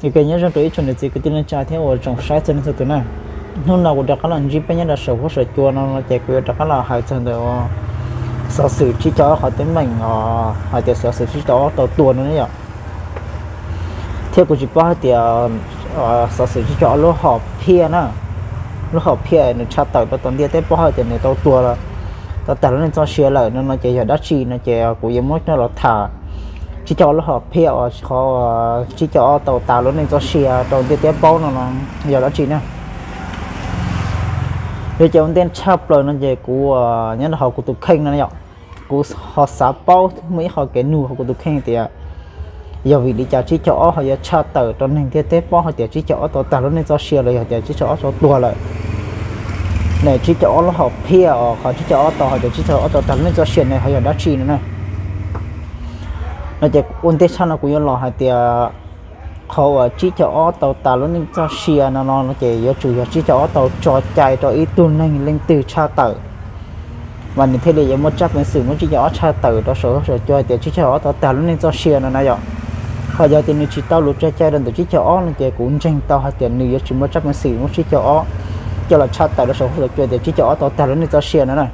Ok, nyob zoo rau ib tsoom niam txiv kwv tij neej tsa thiab uas tsoom saib txhua leej txhua tus na. Hnub no kuv rov qab los ntsib peb nyob rau saum huab saum cua no no ces kuv yuav rov qab los hais txog ntawm xov xwm tsib caug ob qhov teeb meem os, hais tias xov xwm tsib caug ob tau tua no ne yom. Thiab kuv tsis paub hais tias xov xwm tsib caug ob lub hom phiaj na, lub hom phiaj nws tshaj tawm rau tom ntiaj teb paub hais tias nws tau tua, tau tag lub neej txoj sia lawm no no ces yog dab tsi no ces kuv yuav muab coj los tham. Tsib caug ob lub hom phiaj uas qhov tsib caug ob tau tag lub neej txoj sia rau ntiaj teb paub no no yog dab tsi na. Yog ces ua ntej tshaj plaws no ces kuv nyob rau hauv kuv tus kheej no yom, kuv ho xav paub muaj ib qho kev nug hauv kuv tus kheej tias yog vim li cas tsib caug ob ho yuav tshaj tawm rau neeg ntiaj teb paub hais tias tsib caug ob tau tag lub neej txoj sia los yog tias tsib caug ob tau tuag lawm ne. Tsib caug ob lub hom phiaj os, qhov tsib caug ob tau hais tias tsib caug ob tau tag lub neej txoj sia ne ho yog dab tsi no na. No ces ua ntej tshaj no kuv yuav los hais tias qhov uas tsib caug ob tau tag lub neej txoj sia no no ces yuav tsum yog tsib caug ob tau tso cai rau ib tug neeg leej twg tshaj tawm, mas nws thiaj li yuav muaj tsab peev xwm muab tsib caug ob tshaj tawm rau saum huab saum cua hais tias tsib caug ob tau tag lub neej txoj sia no na yom. Ho yog tias nws tsis tau lus tso cai rau ntawm tsib caug ob no ces kuv ntseeg tau hais tias nws yuav tsis muaj tsab peev xwm muab tsib caug ob coj los tshaj tawm rau saum huab saum cua tias tsib caug ob tau tag lub neej txoj sia no na.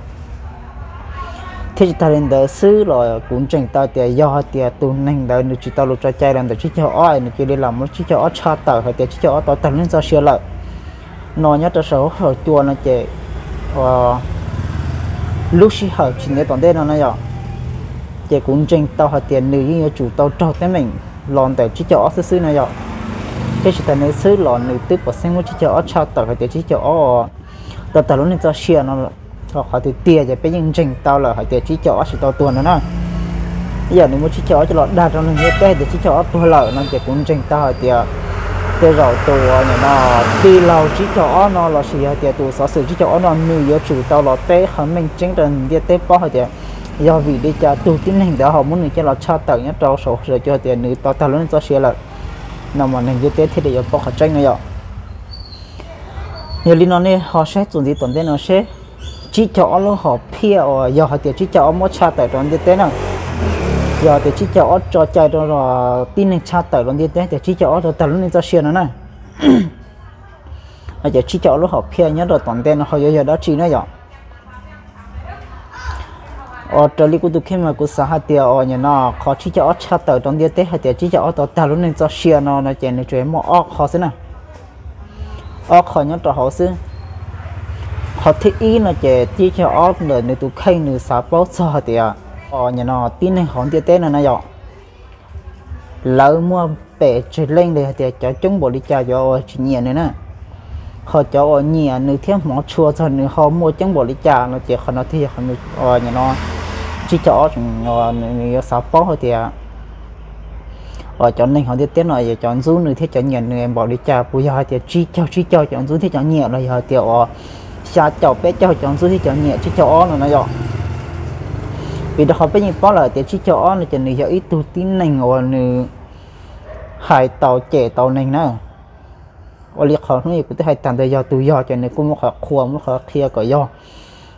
Thiab tsis tag li ntawd xwb los kuv ntseeg tau tias yog hais tias tus neeg ntawd nws tsis tau lus tso cai rau ntawm tsib caug ob es nws cia li los muab tsib caug ob tshaj tawm hais tias tsib caug ob tau tag lub neej txoj sia lawm no nyob rau saum huab saum cua no ces lub sij hawm tsis ntev tom ntej no na yom, ces kuv ntseeg tau hais tias nws yeej yuav tsum tau raug teeb meem los ntawm tsib caug ob xwb xwb no yom. Thiab tsis tas li xwb los nws twb pom xeeb muab tsib caug ob tshaj tawm hais tias tsib caug ob tau tag lub neej txoj sia no. Ho qhov tiag tiag ces peb yeej ntseeg tau lawm hais tias tsib caug ob tsis tau tuag no na. Ib yam nws muab tsib caug ob coj los dag rau neeg ntiaj teb hais tias tsib caug ob tuag lawm no ces kuv ntseeg tau hais tias tej zaum tus nim no tij laug tsib caug ob no lossis yog tias tus xov xwm tsib caug ob no nws yuav tsum tau los teb qhov meej tseeb rau ntiaj teb paub hais tias yog vim li cas tus tib neeg ntawd ho muab nws coj los tshaj tawm nyob rau saum huab saum cua tias nws tau tag lub neej txoj sia lawm no mas neeg ntiaj teb thiaj li yuav paub qhov tseeb no yom. Yog li no nej ho saib txuas ntxiv tom ntej no seb tsib caug ob lub hom phiaj uas yog hais tias tsib caug ob muab tshaj tawm rau ntiaj teb na, yog tias tsib caug ob tso cai rau tib neeg tshaj tawm rau ntiaj teb tias tsib caug ob tau tag lub neej txoj sia no na, no ces tsib caug ob lub hom phiaj nyob rau tom ntej no ho yuav yog dab tsi na yom. Os, raws li kuv tus kheej mas kuv xav hais tias uas nim no qhov tsib caug ob tshaj tawm rau ntiaj teb hais tias tsib caug ob tau tag lub neej txoj sia no no ces nws tsuas muaj ob qho xwb na. Ob qho nyob rau hauv xwb. Qhov thib ib no ces tsib caug ob ntawm nws tus kheej nws xav paub txog hais tias nim no tib neeg hauv ntiaj teb no na yom, lawv muaj pes tsawg leej li hais tias cov coob npaum li cas cov uas tsis nyiam nws na, ho cov uas nyiam nws thiab hmov tshua txog nws ho muaj coob npaum li cas no ces qhov no thiaj yog qhov nim no tsib caug ob nws yuav xav paub hais tias uas cov neeg hauv ntiaj teb no yog cov ntxub nws thiab cov nyiam nws npaum li cas, puas yog hais tias tsib caug tsib caug cov ntxub thiab cov nyiam los yog hais tias uas xya caum peb caug cov ntxub thiab cov nyiam tsib caug ob no na yom. Vim rau qhov peb yeej paub lawm tias tsib caug ob no ces nws yog ib tug tib neeg uas nws hais tau cem tau neeg na. Ua li qhov hnub kuv twb hais tag ntawd yog tus yog ces nws kuj muaj qhov qhua muaj qhov qhia kom yog,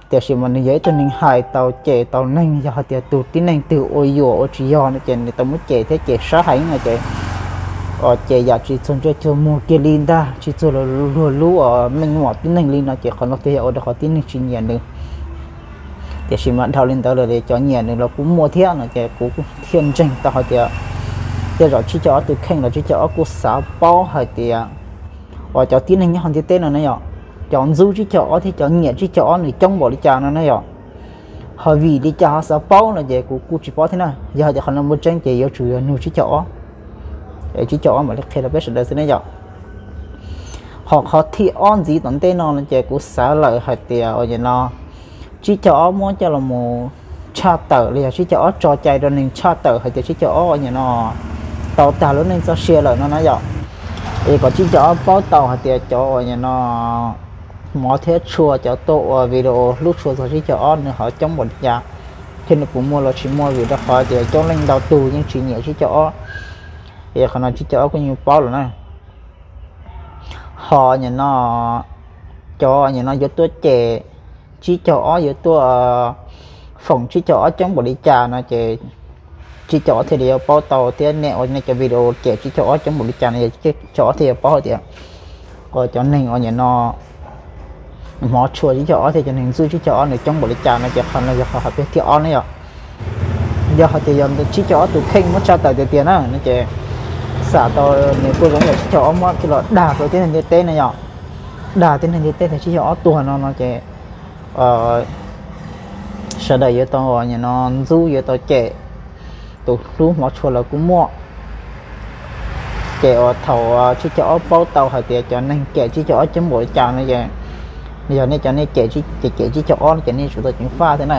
tiam sis mas nws yog ib tug neeg hais tau cem tau neeg, yog hais tias tus tib neeg twg ua yuam ua tsis yog no ces nws tau muab cem thiab cem sab heev no ces ces yam tsis txuag ntsej txuag muag kiag li ntag, tsis txuag luag lub meej mom tib neeg li no ces qhov no thiaj yog ua rau qhov tib neeg tsis nyiam nws. Tiam sis mas dhau li ntawd lawm cov nyiam nws los kuj muaj thiab no ces kuv thiaj ntseeg tau hais tias tej zaum tsib caug ob tus kheej los tsib caug ob kuj xav paub hais tias uas cov tib neeg nyob hauv ntiaj teb no na yom, cov ntxub tsib caug ob thiab cov nyiam tsib caug ob nws coob npaum li cas no na yom. Ho vim li cas ho xav paub no ces kuv kuj tsis paub thiab na. Yog hais tias qhov no muaj tseeb ces yuav tsum yog nug tsib caug ob, tsib caug ob mam li qhia rau peb sawv daws xwb ne yom. Ho qhov thib ob ntxiv tom ntej no no ces kuv xav lawm hais tias uas nim no tsib caug ob muab coj los mus tshaj tawm los yog tsib caug ob tso cai rau neeg tshaj tawm hais tias tsib caug ob nim no tau tag lub neej txoj sia lawm no na yom. Es kom tsib caug ob paub tau hais tias cov uas nim no hmov thiab tshua cov tuaj ua video hlub tshua txog tsib caug ob nws ho coob npaum li cas, thiab nws puas muaj los tsis muaj, vim rau qhov tias coob leej ntau tus yeej tsis nyiam tsib caug ob. Es qhov no tsib caug ob kuj yeej paub lawm na. Ho nim no cov nim no yuav tuaj cem tsib caug ob yuav tuaj foom tsib caug ob coob npaum li cas no ces Tsib caug ob thiaj li yuav paub tau thiab nej ua nej cov video cem tsib caug ob coob npaum li cas no, tsib caug ob thiaj yuav paub tias cov neeg uas nim no hmov tshua tsib caug ob thiab cov neeg ntxub tsib caug ob nws coob npaum li cas no ces qhov no yog qhov hais peb thib ob na yom. Yog hais tias yog tsib caug ob tus kheej muab tshaj tawm tiag tiag na no ces xam tau nws kuj zoo yam tsib caug ob muab coj los dag rau tib neeg ntiaj teb na yom. Dag tib neeg ntiaj teb tias tsib caug ob tuag no no ces sawv daws yuav tau nim no ntxub yuav tau cem, tus hlub hmov tshua lawv kuj muaj. Ces uas thaum tsib caug ob paub tau hais tias cov neeg cem tsib caug ob coob npaum li cas no ces yog nej cov nej cem, cem tsib caug ob no ces nej tsum tau ceev faj thiab na.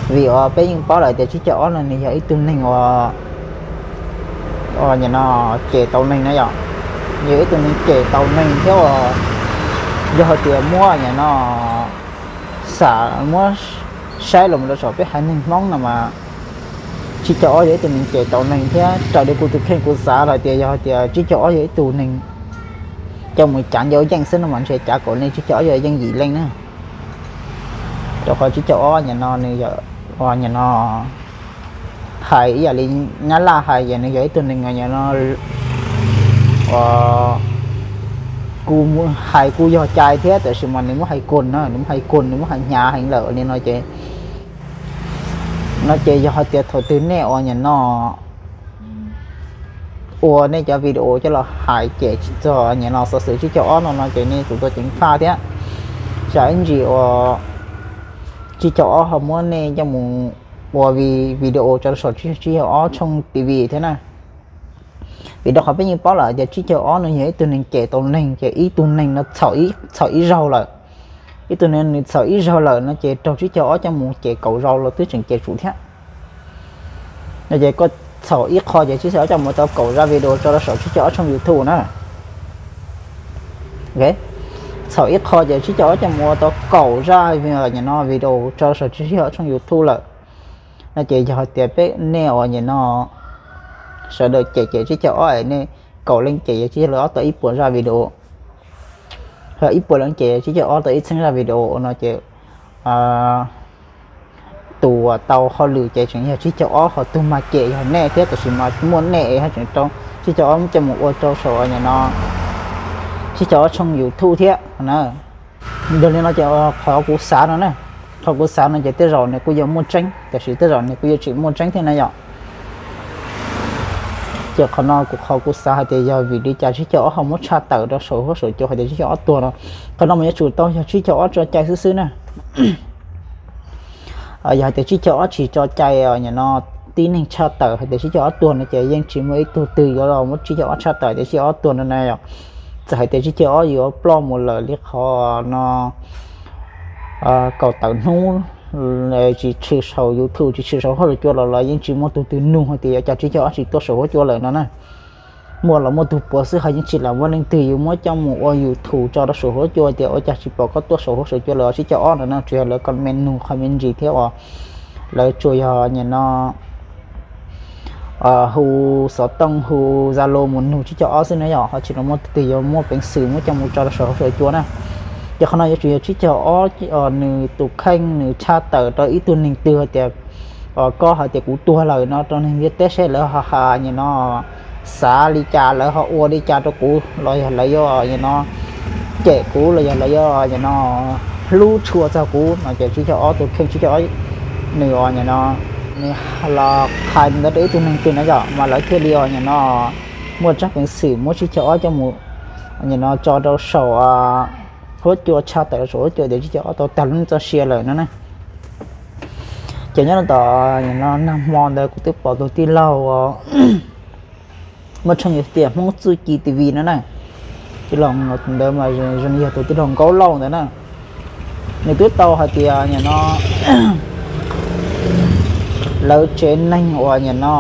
Vim uas peb yeej paub lawm tias tsib caug ob no nws yog ib tug neeg uas nim no cem tau neeg na yom. Yog ib tug neeg cem tau neeg thiab uas yog hais tias muab nim no xam muab saib los rau saum peb haiv neeg Hmoob no mas tsib caug ob yog ib tug neeg cem tau neeg thiab raws li kuv tus kheej kuv xav hais tias yog hais tias tsib caug ob yog ib tug neeg coj mus cav ncau yeej xwb no mas ntshe cav kaum leej tsib caug ob yog yeej yim leej na. Rau qhov tsib caug ob nim no nws yog nim no hais ib yam li Nyab Laj hais ces nws yog ib tug neeg nim no kuj hais kuj yog cai thiab tab sis mas nws muab hais kos na, nws muab hais kos nws muab hais hnyav heev lawm li no ces no ces yog hais tias thaum twg nej uas nim no ua nej cov video coj los hais cem txog nim no xov xwm tsib caug ob no no ces nej tsum tau ceev faj thiab. Tsam ib ntsis uas tsib caug ob ho muab nej coj mus ua video tso saum tsib caug ob tshooj T V thiab na. Vim rau qhov peb yeej paub lawm tias tsib caug ob nws yog ib tug neeg cem tau neeg ces ib tug neeg no txhaum ib zaug lawm. Ib tug neeg nws txhaum ib zaug lawm no ces raug tsib caug ob coj mus cem kaum zaus los twb tseem cem tsum thiab. No ces koj txhaum ib qho ces tsib caug ob coj mus ua tau kaum zaj video tso rau saum tsib caug ob tshooj YouTube na. Txhaum ib qho ces tsib caug ob coj mus ua tau kaum zaj nim no video tso rau saum tsib caug ob tshooj YouTube lawm. No ces yog hais tias peb nej uas nim no sawv daws cem cem tsib caug ob es nej kaum leej cem ces tsib caug ob tau ib puas zaj video, ib puas leej cem tsib caug ob tau ib txheeb zaj video no ces tus uas tau hauj lwm ces tseem yog tsib caug ob, ho tus mag cem yog nej thiab tab sis mas muaj nej es ho tseem rau tsib caug ob coj mus ua rau saum nim no tsib caug ob tshooj YouTube thiab na. Yog li no ces qhov kuv xav no na, qhov kuv xav no ces tej zaum nws kuj yuav muaj tseeb tab sis tej zaum nws kuj yuav tseem muaj tseeb thiab na yom. Ces qhov no kuv qhov kuv xav hais tias yog vim li cas tsib caug ob ho muab tshaj tawm rau saum huab saum cua hais tias tsib caug ob tuag no. Qhov no mas yuav tsum tau yog tsib caug ob tso cai xwb xwb na. Yog hais tias tsib caug ob tsis tso cai nim no tib neeg tshaj tawm hais tias tsib caug ob tuag no ces yeej tsis muaj ib tug twg yuav los muab tsib caug ob tshaj tawm tias tsib caug ob tuag no na yom. Txawm hais tias tsib caug ob yuav ploj mus lawm li qhov no kaum tawm hnub tsis tshwm saum YouTube tsis tshwm saum huab saum cua los los yeej tsis muaj tug twg nug hais tias yuav cas tsib caug ob tsis tuaj saum huab cua lawm no na. Muaj los muaj tug puav xwb ho yeej tsis lam muaj leej twg yuav muab coj mus ua YouTube tso rau saum huab cua tias ua cas tsis pom koj tuaj saum huab saum cua lawm tsib caug ob no na. Tsuas yog lawv comment nug qhov me ntsis thiab uas lawv tsuas yog nim no hu xov tooj hu Zalo mus nug tsib caug ob xwb na yom, ho tsis los muaj leej twg yuav muaj peev xwm muab coj mus tso rau saum huab saum cua na. Ces qhov no yuav tsum yog tsib caug ob nws tus kheej nws tshaj tawm rau ib tug neeg twg hais tias koj hais tias kuv tuag lawm no rau neeg ntiaj teb seb lawv ho nim no xav li cas, lawv ho ua li cas rau kuv los yog lawv yuav nim no cem kuv los yog lawv yuav nim no hlub tshua txog kuv no ces tsib caug ob tus kheej tsib caug ob nws nim no nws los qhia ntawd rau ib tug neeg twg na yom mas lawv thiaj li nim no muaj tsab peev xwm muab tsib caug ob coj mus nim no tso rau saum huab cua, tshaj tawm rau saum huab cua tias tsib caug ob tau tag lub neej txoj sia lawm no na. Ces nyob rau tom nim no nag hmo ntawd kuv twb pom tus tij laug muaj tshooj YouTube tias Hmoob Txuj Ci T V no na. Tij laug ntawd mas zoo li yog tus tij laug Nkaub Lauj ntawd na. Nws twb tau hais tias nim no lawv tsev neeg uas nim no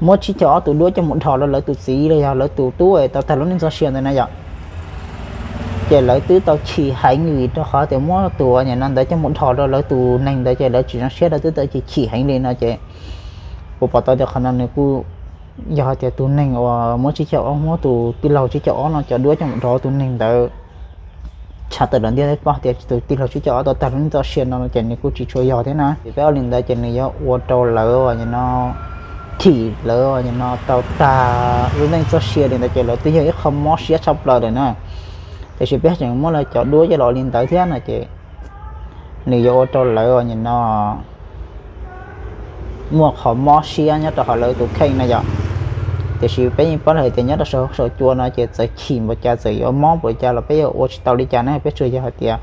muab tsib caug ob tus duab coj mus dhos rau lawv tus txiv los yog lawv tus tub tau tag lub neej txoj sia ntawd na yom. Ces lawv twb tau chim heev vim rau qhov tias muab tus nim no ntawd coj mus dhos rau lawv tus neeg ntawd ces lawv tsis zoo siab, lawv twb tau chim chim heev li no ces kuv pom tau tias qhov no nws kuj yog hais tias tus neeg uas muab tsib caug ob, muab tus tij laug tsib caug ob no cov duab coj mus dhos tus neeg ntawd tshaj tawm lawm ntiaj teb paub tias tus tij laug tsib caug ob tau tag lub neej txoj sia no ces nws kuj tsis tshua yog thiab na. Ces peb ob li ntawd ces nws yuav ua rau lawv uas nim no, chim lawv uas nim no tau tag lub neej txoj sia li ntawd ces lawv twb yog ib qho mob siab tshaj plaws lawm na. Tiam sis peb tseem muab lawv cov duab coj los li ntawd thiab no ces nws yuav ua rau lawv uas nim no muaj qhov mob siab nyob rau hauv lawv tus kheej na yom. Tiam sis peb yeej paub hais tias nyob rau saum huab saum cua no ces txawm chim npaum cas txawm yuav mob npaum cas los peb yuav ua tsis tau li cas na, peb tsuas yog hais tias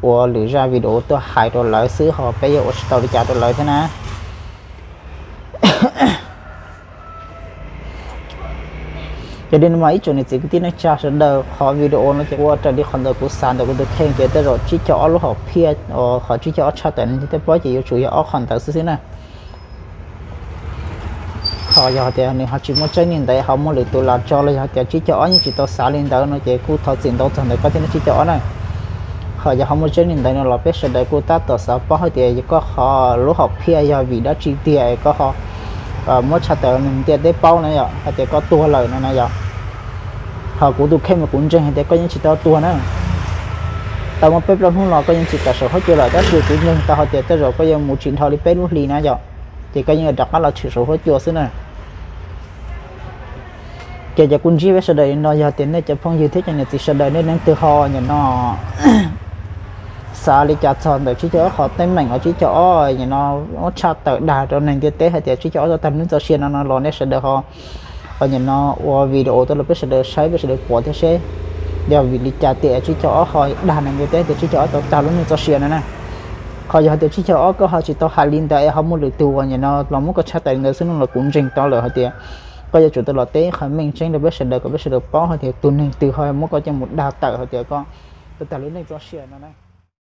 ua lwm zaj video tuaj hais rau lawv xwb ho peb yuav ua tsis tau li cas rau lawv thiab na. Yog li no mas ib tsoom niam txiv kwv tij neej tsa sawv daws, qhov video no ces ua raws li qhov ntawm kuv xav ntawm kuv tus kheej ces tej zaum tsib caug ob lub hom phiaj, qhov tsib caug ob tshaj tawm ntiaj teb paub ces yuav tsum yog ob qho ntawd xwb xwb na. Ho yog tias nws ho tsis muaj tseeb li ntawd ho muaj lwm tus los tso los yog tias tsib caug ob yeej tsis tau xav li ntawd no ces kuj thov txim ntau txog ntawm koj thiab tsib caug ob na. Ho yog ho muaj tseeb li ntawd no los peb sawv daws kuj tab tom xav paub hais tias koj qhov lub hom phiaj yog vim dab tsi tiag es koj ho muab tshaj tawm ntiaj teb paub na yom, hais tias koj tuag lawm no na yom. Ho kuv tus kheej mas kuv ntseeg hais tias koj yeej tsis tau tuag na. Tau muaj peb plaub hnub los koj yeej tsis kam saum huab cua lawm tab sis kuv ntseeg tau hais tias tej zaum koj yuav mus tsis dhau li peb lub hlis na yom, ces koj yeej yuav rov qab los tshwm saum huab cua xwb na. Ces cov kuv ntsib peb sawv daws li no yog tias nej cov phooj ywg thiab cov niam txiv sawv daws nej leej twg ho nim no xav li cas txog ntawm tsib caug ob qhov teeb meem uas tsib caug ob nim no muab tshaj tawm dag rau neeg ntiaj teb hais tias tsib caug ob tau tag lub neej txoj sia no no los nej sawv daws ho nim no ua video tuaj rau peb sawv daws saib peb sawv daws pom thiab seb yog vim li cas tias tsib caug ob ho dag neeg ntiaj teb tias tsib caug ob tau tag lub neej txoj sia no na. Qhov yog tias tsib caug ob koj ho tsis tau hais li ntawd es ho muaj lwm tus uas nim no los muab koj tshaj tawm li ntawd xwb no los kuv ntseeg tau lawm hais tias koj yuav tsum tau los teb qhov meej tseeb rau peb sawv daws kom peb sawv daws paub hais tias tus neeg twg ho muab koj coj mus dag tawm hais tias koj tau tag lub neej txoj sia no na.